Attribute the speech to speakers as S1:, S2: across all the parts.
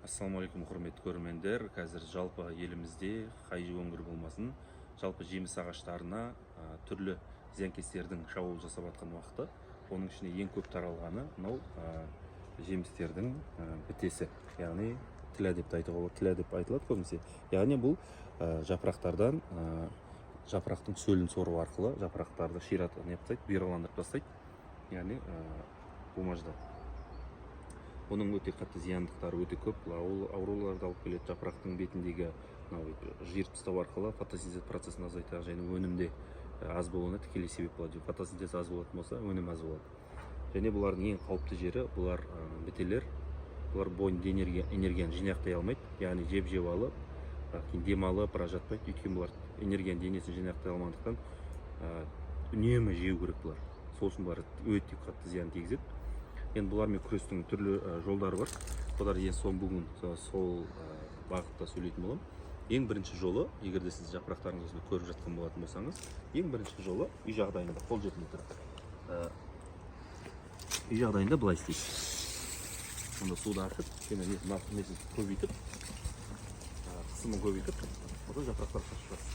S1: Ассалаумағалейкум, құрметті көрермендер. Қазір жалпы елімізде қай өңір болмасын, жалпы жеміс ағаштарына түрлі зиянкестердің шабуыл жасап жатқан уақыты. Оның ішінде ең көп таралғаны мынау жемістердің бітесі, яғни тля деп те айтуға болады, тля деп айтылады көбінесе. Яғни бұл жапырақтардан жапырақтың сөлін сору арқылы жапырақтарды ширатып, не қылып тастайды, бұйраландырып тастайды, яғни бумажда. Оның өте қатты зияндықтары өте көп. Бұл ауруларды алып келеді. Жапырақтың бетіндегі мынау жиырып тастау арқылы фотосинтез процесін азайтады және өнімде аз болуына тікелей себеп болады. Фотосинтез аз болатын болса, өнім аз болады. Және бұлардың ең қауіпті жері, бұлар бітелер, бұлар бойында энергияны жинақтай алмайды, яғни жеп жеп алып, кейін демалып біраз жатпайды, өйткені бұлар энергияны денесіне жинақтай алмағандықтан, үнемі жеу керек бұлар. Сол үшін бұлар өте қатты зиян тигізеді. Енді бұлармен күрестің түрлі жолдары бар. Олар ең соң бүгін сол бағытта сөйлейтін боламын. Ең бірінші жолы, егер де сіз жапырақтарыңызды көріп жатқан болатын болсаңыз, ең бірінші жолы үй жағдайында қолжетімді түрі. Үй жағдайында былай істейсіз: онда суды ашып, кішкене мына несін көбейтіп, қысымын көбейтіп, одан жапырақтар шашып шығады,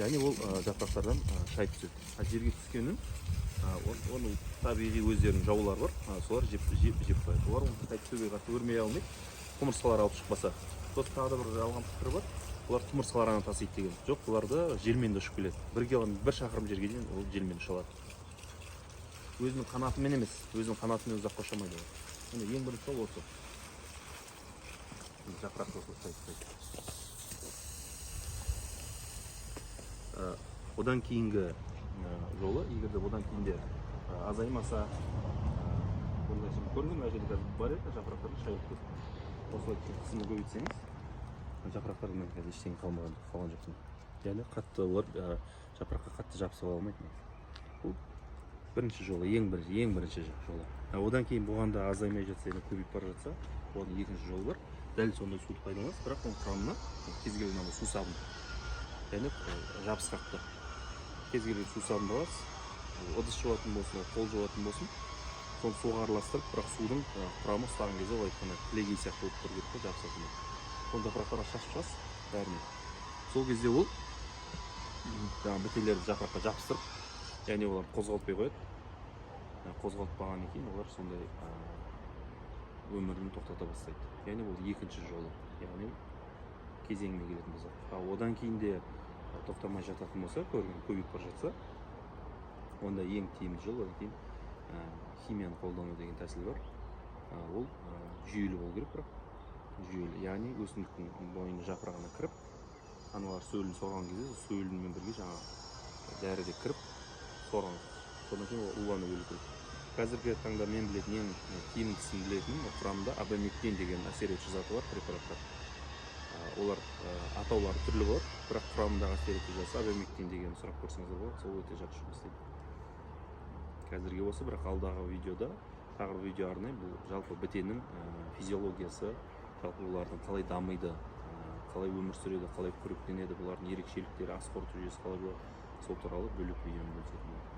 S1: яғни ол жапырақтардан шай түседі. А жерге түскенін оның табиғи өздерінің жаулары бар, солар жеп, жеп, жеп қояды. Олар оны қайтып төбеге қатты өрмей алмайды, құмырсқалар алып шықпаса. Сосын тағы да бір жалған пікір бар, бұлар құмырсқалар ғана тасиды деген. Жоқ, бұларды желмен де ұшып келеді. 1 километр, 1 шақырым жерге дейін ол желмен ұша алады, өзінің қанатымен емес, өзінің қанатымен ұзаққа ұша алмайды ол. Міне, ең бірінші жол осы: жапырақты осылай шайып тастайды. Одан кейінгі жолы, егер де одан кейін де азаймаса, ондай көрдіңіз, мына жерде қазір бар еді, жапырақтарды шайып кетті. Осылай қысымды көбейтсеңіз, жапырақтардан қазір ештеңе қалмаған, қалған жоқ. Яғни қатты олар жапыраққа қатты жабысып ала алмайды негізі. Бұл бірінші жолы, ең бірінші жолы. А одан кейін бұған да азаймай жатса или көбейіп бара жатса, оның екінші жолы бар. Дәл сондай суды пайдаланасыз, бірақ оның құрамына кез келген мынандай сусабын және жабысқақты, кез келген сусабынды аласыз, ыдыс жуатын болсын, қол жуатын болсын, соны суға араластырып, бірақ судың құрамы ұстаған кезде, ол айтқандай кілегей сияқты болып тұру керек қой, жабысатын. Соны жапырақтарға шашып шығасыз бәріне. Сол кезде ол жаңағы бітелерді жапыраққа жабыстырып, және оларды қозғалтпай қояды. Қозғалтпағаннан кейін олар сондай өмірін тоқтата бастайды. Яғни бұл екінші жолы, яғни кезеңіне келетін болсақ. Ал одан кейін де тоқтамай жататын болса, көрген көбейіп бара жатса, онда ең тиімді жол одан кейін химияны қолдану деген тәсіл бар. Ол жүйелі болу керек, бірақ жүйелі, яғни өсімдіктің бойына, жапырағына кіріп, аналар сөлін сорған кезде сол сөлімен бірге жаңағы дәрі де кіріп сорған, содан кейін ол уланып өлу керек. Қазіргі таңда мен білетін ең тиімдісін білетінім, ол құрамында абамектин деген әсер етуші заты бар препараттар. Олар атаулары түрлі болады, бірақ құрамындағы әсер етуші заты абамектин деген, сұрап көрсеңіздер болады. Сол өте жақсы жұмыс істейді. Қазірге осы, бірақ алдағы видеода тағы бір видео арнаймын. Бұл жалпы бітенің физиологиясы, жалпы олардың қалай дамиды, қалай өмір сүреді, қалай қоректенеді, бұлардың ерекшеліктері, ас қорыту жүйесі қалай болады, сол туралы бөлек видеоны бөлісетін боламын.